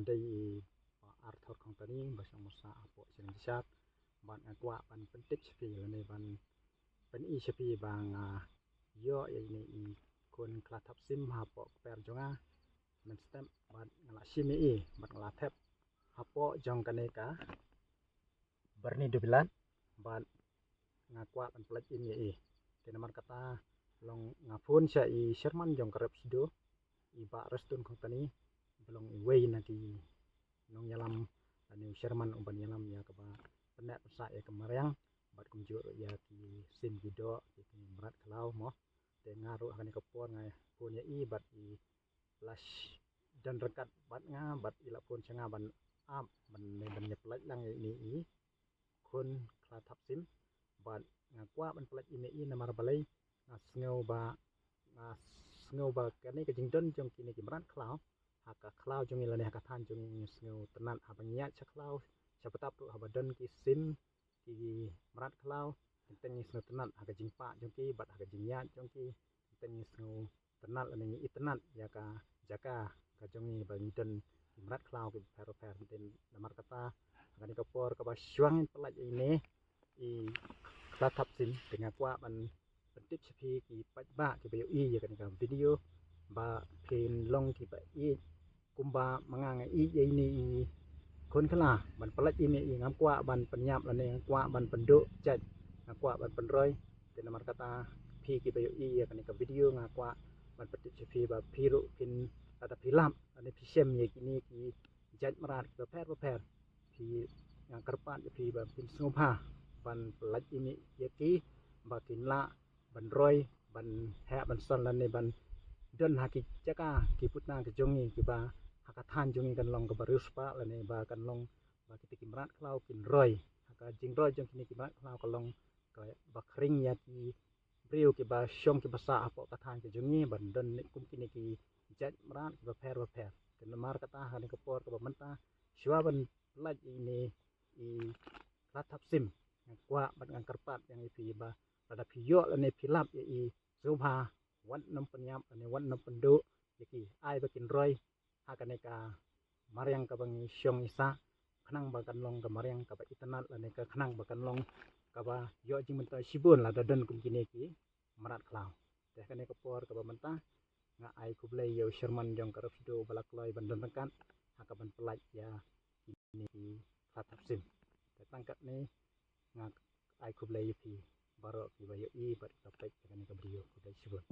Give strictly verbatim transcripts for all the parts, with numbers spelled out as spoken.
Te i Bah Arthur Kongtani ba shong masa hapoh Shnong Jyshad, bad nga kwah ban pyntip sha phi lane ban pyni sha phi ba nga ïoh ïa ine i khun khlathap sim hapoh kper jong nga mynstep, bad nga la shim ïa i bad nga la thep hapoh jong kane ka byrni Dubilat, bad nga kwah ban pynlait im ïa i. Te namar kata long nga phone sha i chairman jong ka rep sdo, i Bah Restun Kongtani, ba long iwei na ki nongïalam lane u chairman uban ïalam ïa kaba pynneh pynsah ïa ka mariang bad kumjuh ruh ïa ki sim ki doh ïa ki mrad khlaw mo. Te nga ruh ha kane ka por nga phone ïa i bad i la don ryngkat bad nga bad i la phone sha nga ban ap ban, ban ïa pynlait lang ïa ine i khun khlathap sim. Bad nga kwah ban pynlait im ïa i namar balei, nga sngew ba, nga sngew ba kane ka jingdon jong kine ki mrad khlaw ha ka khlaw jong i lane ha ka thaiñ jong i, nga sngew tynnat haba ngi ïaid sha khlaw sha btap ruh haba don ki sim ki mrad khlaw, teng teng ngi sngew tynnat ha ka jingpah jong ki bad ha ka jingïaid jong ki, teng teng ngi sngew tynnat lane ngi itynnat ïa ka jaka ka jong ngi ba ngi don ki mrad khlaw ki bapher bapher. Te namar kata ha kane ka por kaba shuwa ngin pynlait ïa ine i khlathap sim, te nga kwah ban pyntip sha phi ki paidbah kiba ïohi ïa kane ka video ba phin long kiba ïeit kumba ma nga nga ïeit ïa ine i khun khla ban pynlait im ïa i. Ngam kwah ban pynïap lane ngam kwah ban pynduh jait, nga kwah ban pynroi. Te namar kata phi kiba ïohi ïa kane ka video nga kwah ban pyntip sha phi ba phi ruh phin, lada phi lap lane phi shem ïa kine ki jait mrad kiba pher bapher, phi, nga kyrpad ïa phi ba phin sngewbha ban pynlait im ïa ki ba kin lah ban roi, ban heh ban san lane ban don ha ki jaka ki putna ki jong ngi kiba ha ka thaiñ jong ngi kan long kaba riewspah lane ba kan long ba kita ki mrad khlaw kin roi. Ha ka jingroi jong kine ki mrad khlaw ka long kaba khring ïa ki briew kiba shong kiba sah hapoh ka thaiñ ka jong ngi ban don ne kum kine ki jait mrad kiba pher bapher. Te namar kata ha kane ka por kaba mynta shuwa ban pynlait ïa ine i khlathap sim, nga kwah bad nga kyrpad ïa phi ba lada phi ïoh lane phi lap ïa i, sngewbha wat nym pynïap lane wat nym pynduh ïa ki, ai ba kin roi ha kane ka mariang kaba ngi shong ngi sah, khnang ba kan long ka mariang kaba itynnat lane ka khnang ba kan long kaba ïoh jingmyntoi shibun lada don kum kine ki mrad khlaw. Te ha kane ka por kaba mynta nga ai khublei ïa u chairman jong ka rep sdo ba la kloi ban don ryngkat ha ka ban pynlait ïa kine ki khlathap sim. Te tang katne nga ai khublei ïa phi baroh kiba ïohi bad kiba peit ïa kane ka video. Khublei shibun.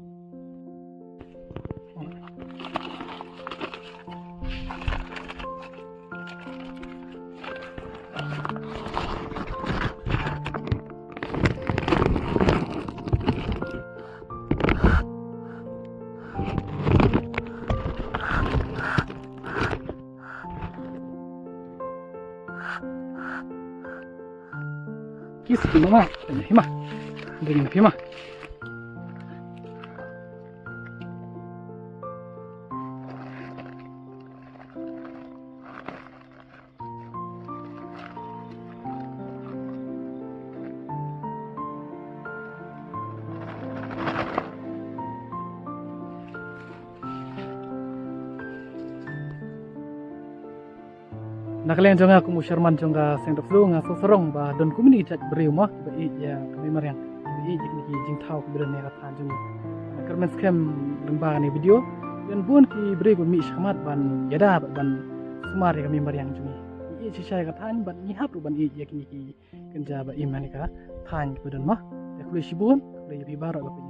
Kis hima ma, hima. Ding hima. Na ka liang jong nga kum u chairman jong ka seng rep sdo nga sngewsarong ba don kumne ki jait briew mo kiba ïeit ïa ka mei mariang, kiba ïeit ïa kine ki jingthaw kiba don ha ka thaiñ jong ngi. Nga kyrmen skhem lyngba kane ka video don bun ki briew kiba mih shakhmat ban ïada bad ban sumar ïa ka mei mariang jong ngi. Ngi ïeit shisha ïa ka thaiñ bad ngi hap ruh ban ïeit ïa kine ki kynja ba im ha kane ka thaiñ kiba don mo. Te khublei shibun, khublei ïa phi baroh ba phi